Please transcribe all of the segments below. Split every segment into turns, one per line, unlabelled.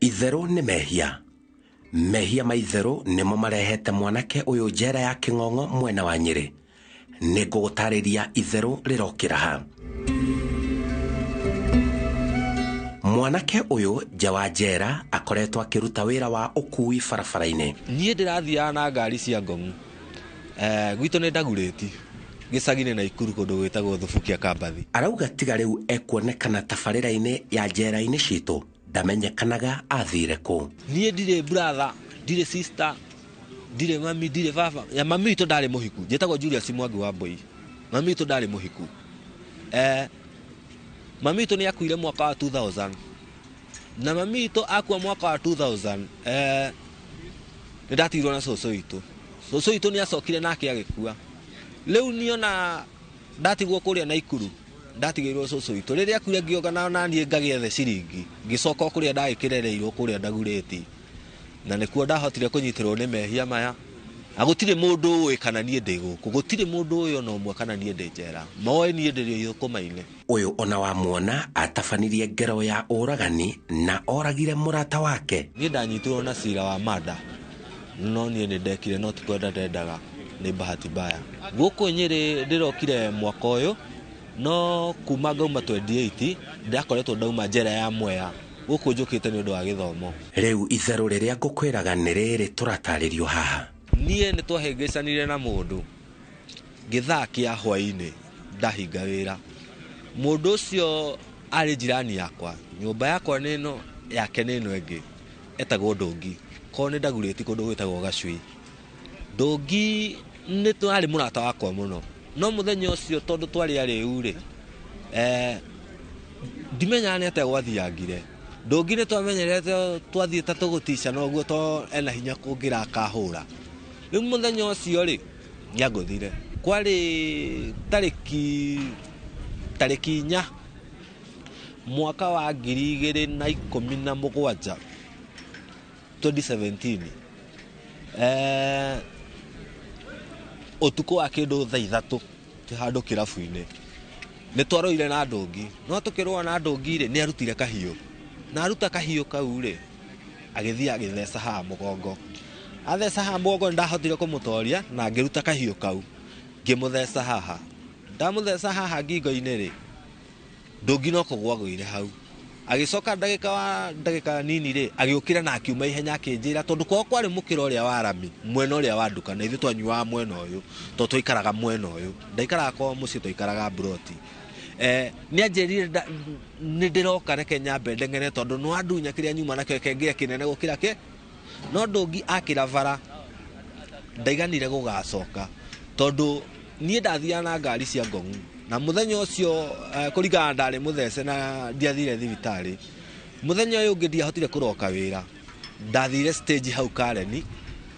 Itherũ nĩ mehia. Mehia ma itherũ nĩmo marehete mwanake ũyũ njera ya Kĩng'ong'o mwena wa Nyĩrĩ. Nĩ ngũgũtarĩria itherũ rĩrokĩra ha. Mwanake ũyũ nja wa njera akoretwo akĩruta wĩra wa ũkui barabara-inĩ.
Niĩ ndĩrathiaga na ngari cia ngong'u. Gwitũ nĩ Ndagurĩti, gĩcagi-inĩ Naikuru kũndũ gwĩtagwo Thubukia Kambathi.
Arauga tiga rĩu ekuonekana tabarĩra-inĩ ya njera-inĩ citũ, ndamenyekanaga athire kũ.
Niĩ ndirĩ brother, ndirĩ sister, ndirĩ mami, ndirĩ baba. Ya mami witũ ndarĩ mũhiku. Njĩtagwo Julius Mwangi wa Mbui. Mami witũ ndarĩ mũhiku. Mami witũ nĩ akuire mwaka wa 2000. Na mami witũ akua mwaka wa 2000, nĩ ndatigirwo na cũcũ witũ. Cũcũ witũ nĩ acokire nake agĩkua. Rĩu niĩ ona ndatigwo kũrĩa Naikuru, ndatigĩirwo cũcũ witũ. Rĩrĩa akuire ngĩũka na niĩ ngagĩethe ciringi, ngĩcoka o kũrĩa ndagĩkĩrereirwo kũrĩa Ndagurĩti. Na nĩkuo ndahotire kũnyitĩrwo nĩ mehia maya. Na gũtirĩ mũndũ ũĩ kana niĩ ndĩ gũkũ, gũtirĩ mũndũ ũĩ ona ũmwe kana niĩ ndĩ njera. Moĩ niĩ ndĩ thũkũma-inĩ.
Ũyũ ona wamuona atabanirie ngero ya ũragani na oragire mũrata wake.
Niĩ ndanyitirwo na cira wa murder, no niĩ nĩ ndekire no ti kwenda ndendaga, nĩ bahati mbaya. Gũkũ Nyĩrĩ ndĩrokire mwaka ũyũ, no kuma ngauma 28 ndakoretwo ndauma njera ya Mwea. Gũkũ njũkĩte nĩ ũndũ wa gĩthomo.
Rĩu itherũ rĩrĩa ngũkwĩraga nĩ rĩrĩ tũratarĩrio haha.
Niĩ nĩ twahĩngĩcanire na mũndũ gĩthaa kĩa hwaĩ-inĩ ndahinga wĩra. Mũndũ ũcio arĩ jirani yakwa, nyũmba yakwa nĩ ĩno, yake nĩ ĩno ĩngĩ, etagwo Ndũngi. Korwo nĩ Ndagurĩti kũndũ gwĩtagwo Gacui. Ndũngi nĩ arĩ mũrata wakwa mũno, no mũthenya ũcio tondũ twarĩ arĩu rĩ, ndimenyaga nĩ atĩa gwathiangire. Ndũngi nĩ twamenyerete twathiĩ ta tũgũticana ũguo to ena hinya kũngĩra akahũra. Rĩu mũthenya ũcio rĩ, nĩangũthire. Kwarĩ tarĩki 4 mwaka wa ngiri igĩrĩ na ikũmi na mũgwanja, 2017. Ũtukũ wa kĩndũ thaa ithatũ twĩ handũ kĩrabu-inĩ. Nĩ twarũire na Ndũngi. No tũkĩrũa na Ndũngi rĩ, nĩ arutire kahiũ. Na aruta kahiũ kau rĩ, agĩthiĩ agĩtheca haha mũgongo. Atheca haha mũgongo nĩ ndahotire kũmũtoria na ngĩruta kahiũ kau. Ngĩmũtheca haha. Ndamũtheca haha ngingo-inĩ rĩ, Ndũngi no kũgũa agũire hau. Agĩcoka ndagĩka wa ndagĩka nini rĩ, agĩũkĩra na akiuma ihenya akĩnjĩra tondũ kwao kwarĩ mũkĩra ũrĩa wa rami, mwena ũrĩa wa nduka, na ithuĩ twanyuaga mwena ũyũ, tondũ twaikaraga mwena ũyũ. Ndaikaraga kwao mũciĩ, twaikaraga mburoti. Nĩ anjĩrire nĩ ndĩroka reke nyambe ndeng'ere tondũ nĩ wandunya kĩrĩa nyuma nakĩo kĩngĩe kĩnene gũkĩra kĩ. No Ndũngi akĩra bara, ndaiganire gũgacoka tondũ niĩ ndathiaga na ngari cia ngong'u. Na mũthenya ũcio, kũringana na ndarĩ mũthece na ndiathire thibitarĩ, mũthenya ũyũ ũngĩ ndiahotire kũroka wĩra. Ndathire stage hau Karen,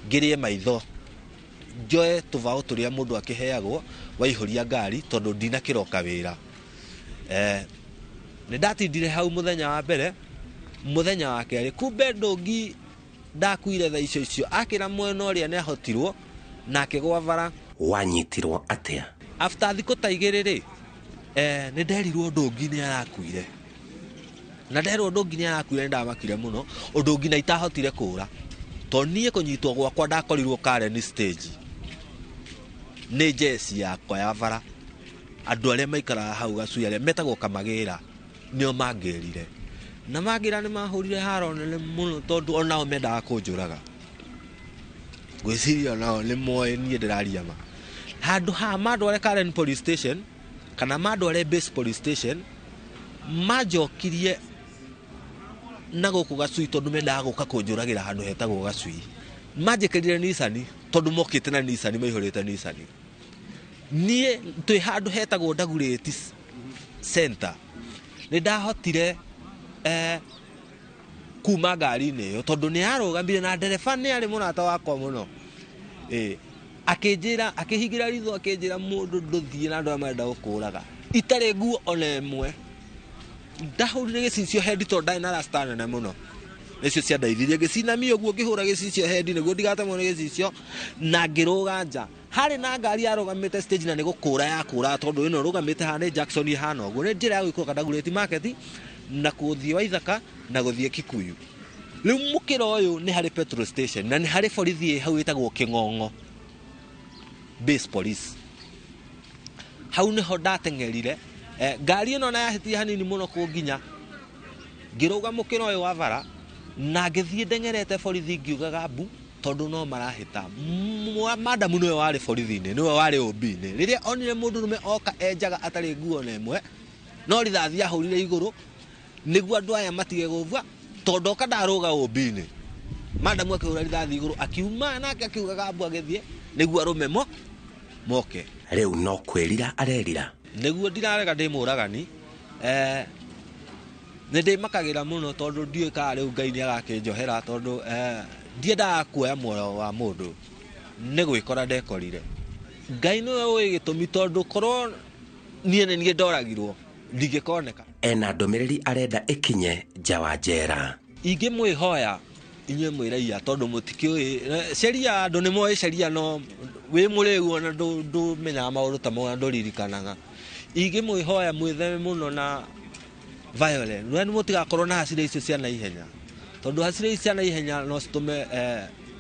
ngĩrĩe maitho, njoe tũbaũ tũrĩa mũndũ akĩheagwo waihũria ngari tondũ ndinakĩroka wĩra. Nĩ ndatindire hau mũthenya wa mbere, mũthenya wa kerĩ, kumbe Ndũngi ndakuire thaa icio icio, akĩra mwena ũrĩa nĩ ahotirwo na akĩgũa bara.
Wanyitirwo atĩa?
After thikũ ta igĩrĩ rĩ, nĩ nderirwo Ndũngi nĩ arakuire. Na nderwo Ndũngi nĩ arakuire nĩ ndamakire mũno, ũndũ nginya itahotire kũra. Tondũ niĩ kũnyitwo gwakwa ndakorirwo Karen stage. Nĩ njeci yakwa ya bara. Andũ arĩa maikaraga hau Gacui arĩa metagwo Kamagĩra nĩo mangĩrire. Na mangĩra nĩ mahũrire haro nene mũno tondũ onao mendaga kũnjũraga. Ngwĩciria onao nĩ moĩ niĩ ndĩraria ma. Handũ ha mandware Karen police station kana mandware base police station, manjokirie na gũkũ Gacui tondũ mendaga gũka kũnjũragĩra handũ hetagwo Gacui. Manjĩkĩrire Nissan tondũ mokĩte na Nissan, maihũrĩte Nissan. Niĩ twĩ handũ hetagwo Ndagurĩti center, nĩ ndahotire kuma ngari-inĩ ĩyo tondũ nĩ yarũgamire na ndereba nĩ arĩ mũrata wakwa mũno. Akĩnjĩra, akĩhingĩra ritho akĩnjĩra mũndũ ndũthiĩ na andũ arĩa marenda gũkũraga. Itarĩ nguo ona ĩmwe. Ndahũrire gĩcicio hendi tondũ ndarĩ na rasta nene mũno. Nĩcio ciandeithirie, ngĩcinamia ũguo ngĩhũra gĩcicio hendi nĩguo ndigatemwo nĩ gĩcicio na ngĩrũga nja. Harĩ na ngari yarũgamĩte stage na nĩ gũkũra yakũra tondũ ĩno ĩrũgamĩte haha nĩ Jackson ĩhana ũguo. Nĩ njĩra ya gũikũrũka Ndagurĩti market na gũthiĩ Waithaka na gũthiĩ Kikuyu. Rĩu mũkĩra ũyũ nĩ harĩ petrol station na nĩ harĩ borithi ĩ hau ĩtagwo Kĩng'ong'o base police. Hau nĩho ndateng'erire. Ngari ĩno na yahĩtia hanini mũno kũnginya, ngĩrũga mũkĩra ũyũ wa bara na ngĩthiĩ ndeng'erete borithi ngiugaga mbu tondũ no marahĩta. Madamu nĩwe warĩ borithi-inĩ, nĩwe warĩ OB-inĩ. Rĩrĩa onire mũndũrũme oka enjaga atarĩ nguo na ĩmwe, no rithathi ahũrire igũrũ nĩguo andũ aya matige gũbua, tondũ oka ndarũga OB-inĩ. Madamu akĩhũra rithathi igũrũ akiuma nake akiugaga mbu agĩthiĩ nĩguo arũme moke.
Rĩu no kwĩrira arerira.
Nĩguo ndirarega ndĩ mũragani, nĩ ndĩmakagĩra mũno tondũ ndiũĩ kana rĩu Ngai nĩ agakĩnjohera tondũ ndiendaga kuoya muoyo wa mũndũ, nĩ gwĩkora ndekorire. Ngai nĩwe ũĩ gĩtũmi tondũ korwo niĩ nĩ niĩ ndoragirwo ndingĩkoneka.
Ena ndũmĩrĩri arenda ĩkinye nja wa njera.
Ingĩmwĩhoya inyuĩ mwĩ raia tondũ mũtikĩũĩ sheria, andũ nĩ moĩ sheria no wĩ mũrĩu ona ndũmenyaga maũndũ ta mau na ndũririkanaga. Ingĩmwĩhoya mwĩtheme mũno na violence, we mũtigakorwo na hasira icio cia naihenya tondũ hasira icio cia naihenya no citũme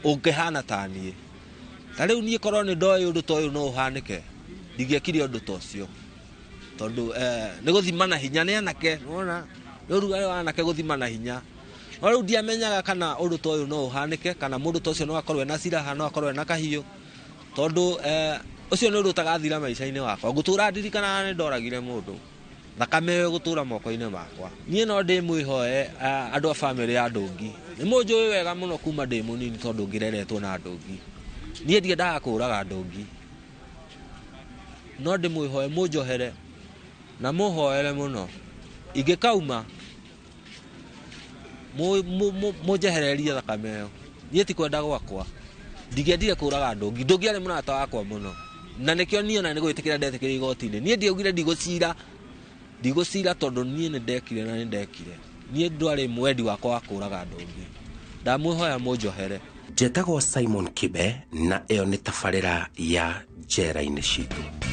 ũngĩhana ta niĩ. Ta rĩu niĩ korwo nĩ ndoĩ ũndũ ta ũyũ no ũhanĩke, ndingĩekire ũndũ ta ũcio tondũ nĩ gũthima na hinya nĩ anake, nĩwona nĩ ũrugarĩ wa anake gũthima na hinya. No rĩu ndiamenyaga kana ũndũ ta ũyũ no ũhanĩke, kana mũndũ ta ũcio no akorwo ena silaha, no akorwo ena kahiũ, tondũ ũcio nĩ ũndũ ũtagathira maica-inĩ wakwa. Ngũtũra ndirikanaga nĩ ndoragire mũndũ, thakame ĩyo ĩgũtũra moko-inĩ makwa. Niĩ no ndĩmwĩhoe andũ a bamĩrĩ ya Ndũngi, nĩ mũnjũĩ wega mũno kuma ndĩ mũnini tondũ ngĩreretwo na Ndũngi. Niĩ ndiendaga kũraga Ndũngi, no ndĩmwĩhoe mũnjohere na mũhoere mũno. Ingĩkauma mũnjehererie thakame ĩyo. Niĩ ti kwenda gwakwa, ndingĩendire kũraga Ndũngi. Ndũngi arĩ mũrata wakwa mũno, na nĩkĩo niĩ ona nĩ gwĩtĩkĩra ndetĩkĩra igoti-inĩ. Niĩ ndiaugire ndigũcira tondũ niĩ nĩ ndekire na nĩ ndekire. Niĩ ndwarĩ mwendi wakwa wa kũraga Ndũngi. Ndamwĩhoya mũnjohere.
Njetagwo Simon Kibe na ĩyo nĩ tabarĩra ya njera-inĩ citũ.